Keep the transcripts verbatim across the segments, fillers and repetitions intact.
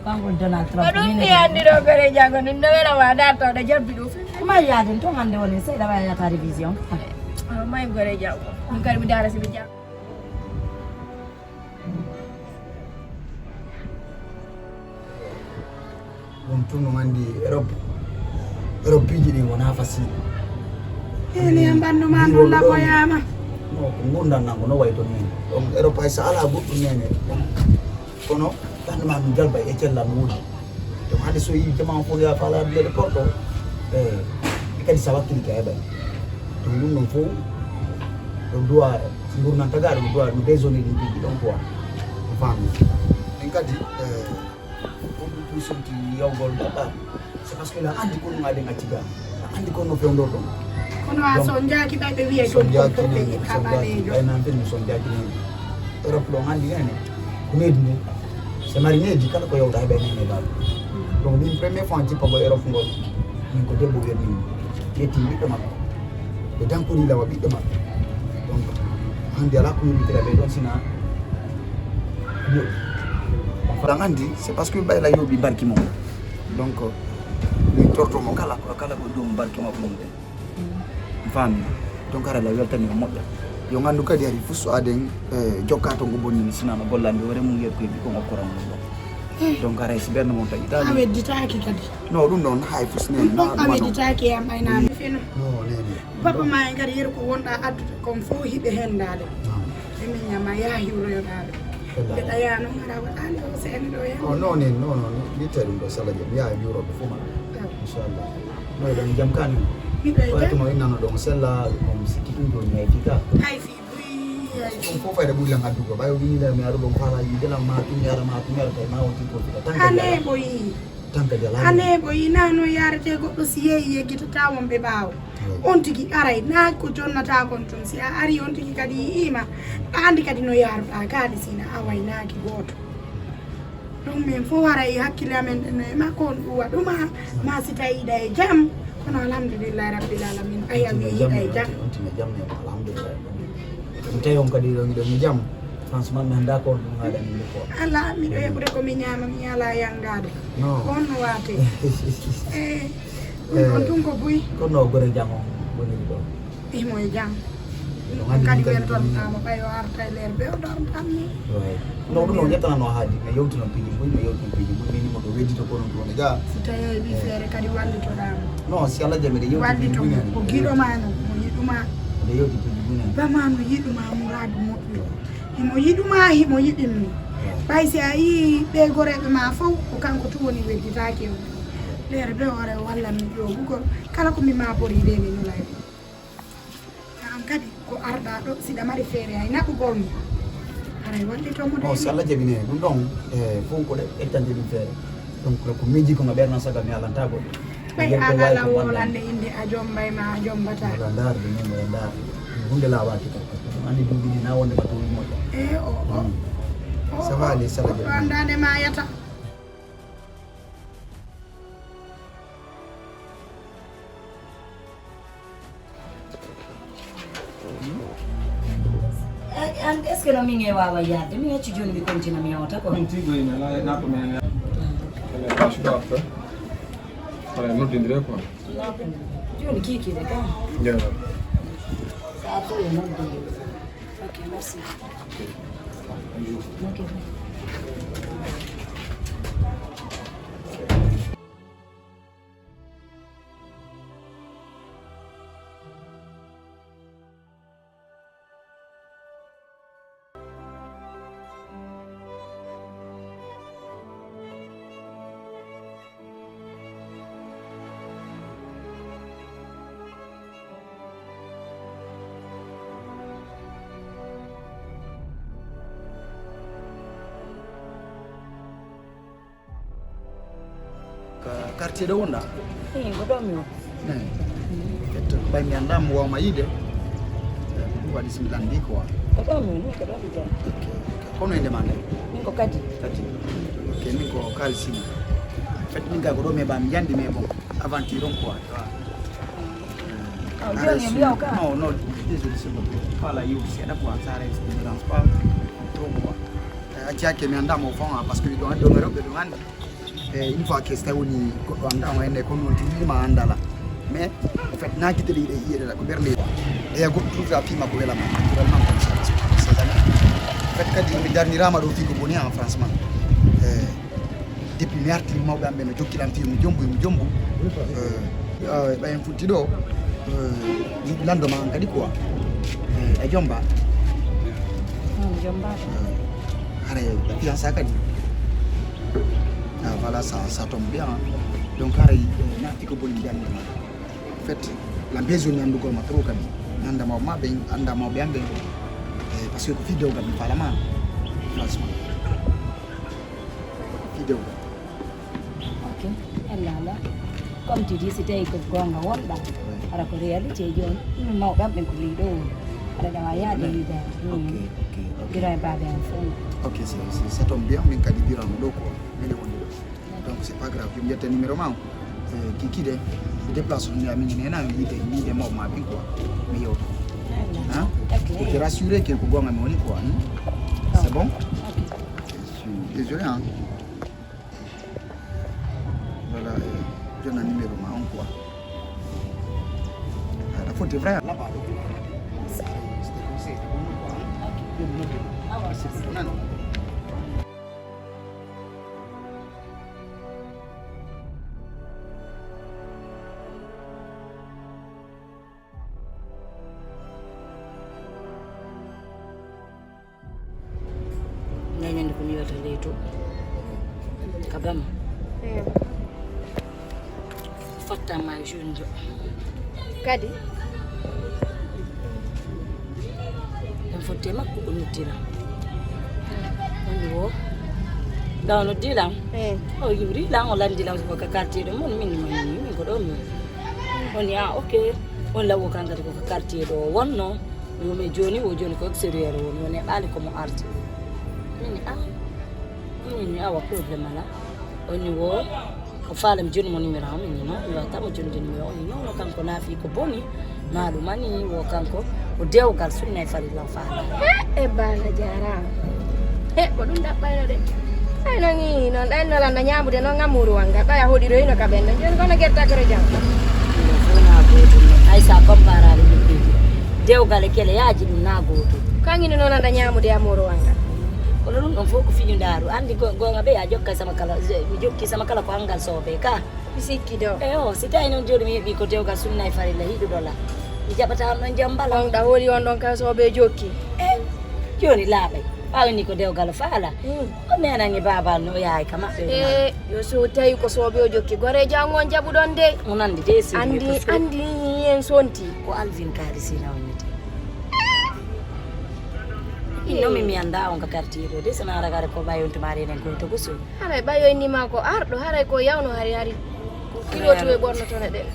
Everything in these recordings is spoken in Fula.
Kanko Donald Trump. Ko ɗum mi anndi ɗo, gore janngo, ɗum no wela ma darto ɗo jabbi ɗum. Ko may yaaden toon hannde woni seeɗa waya yata révision. May gore janngo. Ɗum kadi mi daara si mi janngo. Ɗum tun no anndi Europe. Europe piiji ɗi wonaa facile. Ene en ɓanndu ma ɗum laboyaama. No ko ngurndan nan ko no wayi to ni. Donc Europe hay so alaa goɗɗum nene. Kono ɓanndu ma ɗum jalba e cellal no woodi. Donc hannde so yii jama fof ya faala lele porto. E kadi sa wakkili ka heɓay. Donc ɗum ɗon fof ɗum duwa ngurndan tagaɗo ɗum duwa ɗum raisonné ɗum piiji ɗon quoi. On faami. Min kadi. Ko ɗum ɗum sonti yawgol ɗaɓɓa. C'est parce que la anndi ko ɗum aɗen acci ga. La anndi ko no fewndor ɗon. Kono a so njaaki ɓay ɓe wiyay ɗum ko fof ɓe kaɓaleejo. Ɓay nan ɓen so njaaki nene. Europe ɗon anndi nene. Ko nedi nde. So mari nedi kala ko yawta heɓe nene baaba. Donc min première fois jippa ko Europe ngol. Min ko debbo wiyatmi. Yetti ɓiɗɗo maɓɓe. Ɓe dankori lawa ɓiɗɗo maɓɓe. Donc hannde alaa ko yurmitira ɓe ɗon sina. Ɗan anndi c'est parce que ɓayla yooɓi barki mum. Donc min torto mo kala kala ko ɗum barki makko mum ɗen. Mi faami. Donc hara la weltani o moƴƴa. Yo nganndu kadi hari fof so aden jokka to ngo bonni sinano gollande hoore mum yeru koye ɓikkon okkora mum ɗon. Donc haray si ɓernde mon taƴitaani a wedditaaki kadi. No ɗum ɗon hay fof nene. Ɗum ɗon a wedditaaki e am aynaa mi feno. No nene. Papa ma e ngari yeru ko wonɗa addude kon fof hiɓe hendaade. Ɓe min ñama yaha hiwroyoɗaɓe. Mbeɗa yaha noon hara waɗani o seeni ɗo hen. O noon en noon noon mi itta ɗum ɗo sala jam yaha juuroɓe fof maɓɓe. Inchallah. No eɗen jam kani. Miɗo e jam. Tuma innano ɗon sella ɗum sikki ɗum ɗo ñayti ka. Hay fi buy hay fi. Ɗum fof fayda ɓuri lan addugo ɓay o wini lan mi ara ɗum fala yide lan ma tum yara ma tum yara kay ma o tiko fita tan. Ane ɓoyi. Tan kadi alaa. Ane ɓoyi na no yarete goɗɗo si yeeyi yeggitata wonɓe ɓaawo. On tigi aray na ko jonnata kon tun si a ari on tigi kadi yi'ima andi kadi no yaruɗa kaali sina a waynaaki gooto. Ɗum min fof haray hakkille amen ɗen no e makko on ɗuwa ɗuma ma si tawiɗa e jam. Kono alhamdulillahi rabbil alamin ɓay a wiyiɗa e jam. On tigi jam ne alhamdulillahi. Mi tawi on kadi ɗo miɗo mi jam. Franchement mi annda ko on ɗum haɗani mi ko. Ala miɗo heɓude ko mi ñaama mi ala yangade. Ko on no waate. E ɗum ɗon tun ko buy. Kono gore jam on woniri ɗo. Imo e jam. Ɗum kadi weltontaama ɓay o arta e leer ɓe o ɗon tammi. No ɗum o ƴettanano haadi mi yewtino piiji buy mi yewtino piiji buy min imo ɗo weddito kono ɗum woni ga. Si tawi ɓi feere kadi wallitoɗaama. Non si Allah jaɓi ɗe yewti piiji buy. Wallito mo ko giɗo ma no mo yiɗuma. Ɗe yewti piiji buy. Bama no yiɗuma muraadu moƴƴo. Himo yiɗuma himo yiɗimmi. Ɓay si a yii ɓe goreeɓe ma fof ko kanko tun woni wedditaaki o. Leere be hoore wallanmi ƴoogugol kala ko mi maabori nde mi nulay ɗum. An kadi ko arɗa ɗo siɗa mari feere hay naɓugol mo. Haray wallito mo de. Si Allah jaɓi ne ɗum ɗon e fof ko ɗe ettande ɗum feere. Donc ko miiji ko nga ɓerna saga mi alanta goɗɗo. Ɓay a ala wolande inde a jombay ma a jombata. Mbaɗa ndaarde ni mbaɗa ndaarde hunde laawaaki kam ɗum anndi duuɓi ɗi na wonde ma towii moƴƴa. E o o ça va ali sala jaɓi andande ma yata. An est ce que no min e wawa yaade mi acci joni mi kontina mi yawta ko. Min tigo ina la na ko men ya. Ele bashi do after. Para no dindre ko. Joni kiki de ka. Ya. Sa to e no dindre. Ok, merci. Ok. Ka quartier ɗo wonɗa? Eyi ko ɗo mi woni. Eyi. Ɓay mi annda mo wawma yiide. Ɗum waɗi so mi lanndi quoi. Ko ɗo mi woni ko ɗo mi jam. Ok. Kono inde ma nde? Min ko Kadi. Kadi. Ok min ko Kalisima. Fait min ga ko ɗo mi heɓa mi yandi mais bon aventure on quoi. Aw joni e mbiyaw ka? Non non désolé c'est bon. Voilà yo seeɗa quoi ça reste ne dérange pas. Trop quoi. Acci hakke mi annda mo fond parce que mi ɗo anndi on rewɓe ɗum anndi. E une fois que so tawi woni goɗɗo annda on, ene ko noon tigi ma anndala. Mais en fait na gite ɗe yiɗe yiyeɗe ko ɓernde. Eya goɗɗo toujours a fima ko welama naturellement comme ça, parce que ça jamais. En fait kadi mi darnirama ɗo fii ko boni en franchement. Eh, depuis mi arti mawɓe am ɓe no jokki lan fii mo jombu mo jombu. Eh, ɓay en futti ɗo. Eh, mi lando ma an kadi quoi. Eh, a jomba. Hmm, jomba. Haray a fiança kadi. Ah, voilà, ça, ça tombe bien. Donc haray natti ko boni jannde ma. En fait la besoin ni andugol ma trop kadi. Nanda mawɓe ma ɓen, anda mawɓe am ɓen. Eh, parce que ko fii dewgal mi falama franchement. Fii dewgal. Ok, yalla ala. Comme tu dis, si tawi ko gonga wonɗa, ara ko réalité joni. Ɗum mawɓe am ɓen ko leyɗo woni. Aɗa ɗawa yaade leader. Ok, ok, ok. Bira e baaba en fof. Ok, c'est c'est ça tombe bien, min kadi birama ɗo quoi. Mine woni ɗo. Donc c'est pas grave, mi yetta numéro ma o. Eh, kiki de mi déplace on ya min nena mi yide mi yide mawɓe ma ɓen quoi. Mi yewta. Hein? Ok. Pour te rassurer que ko gonga mi woni quoi. Hmm? C'est bon? Ok. Je suis désolé hein. Voilà, eh, jonna numéro ma on quoi. Aɗa foti vrai. Là-bas, donc, c'était comme ça, c'était bon quoi. Merci beaucoup. Nanande ko mi wiyata ley to ka bama. Fottanma e jooni jo. Kadi? En fotte makko o noddira. Woni wo. Nda o noddilam. O yuri lan o landi lan ko ka quartier ɗo mon min min min ko ɗo min. Woni a ok. On lawo kan kadi ko ka quartier ɗo wonno. Yo mi joni o joni ko extérieur o mi woni ɓaali ko mo arti. Min a. Min awa problème ala. Oni wo. Ko faalem joni mo numéro am ni no mi wata mo joni numéro o ni no kanko na fi ko boni. Maɗum ani wo kanko o dewgal sunna e farilla o faala. E bala jarama. He ko ɗum ɗaɓɓayno de. Ay nani noon ɗayn nolanda ñamude noon ngamuru wanga ɓaya hoɗiroyno ka ɓen ɗon joni kono gertakere jam. Fona gotum ay sa comparade liggeji dewgal e kele yaji ɗum na gotum. Kangini nolanda ñamude amuru wanga. Kono ɗum ɗon fof ko fiñu ndaru andi gonga ɓe ya jokka sama kala mi jokki sama kala ko angal soɓe ka. Mi sikki do. Eyo, si tawi noon joni mi heɓi ko dewgal sunna e farilla hiɗuɗo la. Mi jaɓata on ɗon jambala. On ɗa holi on ɗon kan soɓe jokki. E joni laaɓay. Ɓawni ko dewgal faala. On nenan e babal no yahay ka maɓɓe. E yo so tawi ko soɓe o jokki gore jango on jaɓuɗon de. On andi de si. Andi andi en sonti. Ko Alvin kaali sina on nete. Inno mi mi anda on ka quartier ɗo de sana ragare ko ɓayon tumare nen koy to gusu. Haray ɓayoynima ko arɗo haray ko yawno hari hari ko kilotu e ɓornotono ɗen.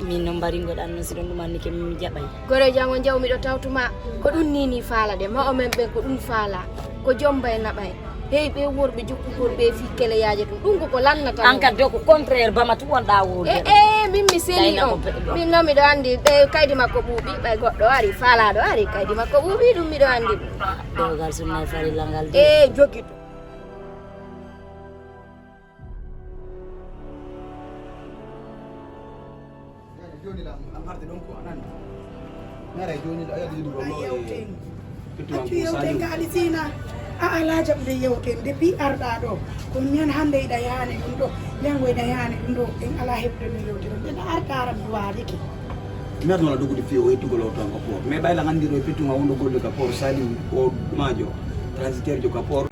Min no mbaringoɗan no siɗon ɗum anni ke min jaɓay. Gore jango jaw miɗo tawtuma ko ɗum nini faala de ma o men ɓen ko ɗum faala ko jomba e naɓay. Hey ɓe worɓe jokkugol ɓe fi keleyaaje ɗum ɗum koko lannata. An kadi do ko contraire bama tu wonɗa worde. E e min mi seli on min no miɗo andi ɓe kaydi makko ɓuuɓi ɓay goɗɗo ari faalaɗo ari kaydi makko ɓuuɓi ɗum miɗo andi ɗum. Dewgal sunna e farilla ngal de. E jogi ɗum. Accu yewten ka alisina a ala jaɓde yewten depuis arɗa ɗo ko ñan hannde iɗa yaani ɗum ɗo janngo iɗa yaani ɗum ɗo en ala heɓde no yewteren ɓeɗa arta aran duwaliki. Mi arno la dogude fiyo o yettugol o toon ko port mais ɓayla nganndiro e pettuga wonɗo golde ka port sali o maajo transitaire jo ka port.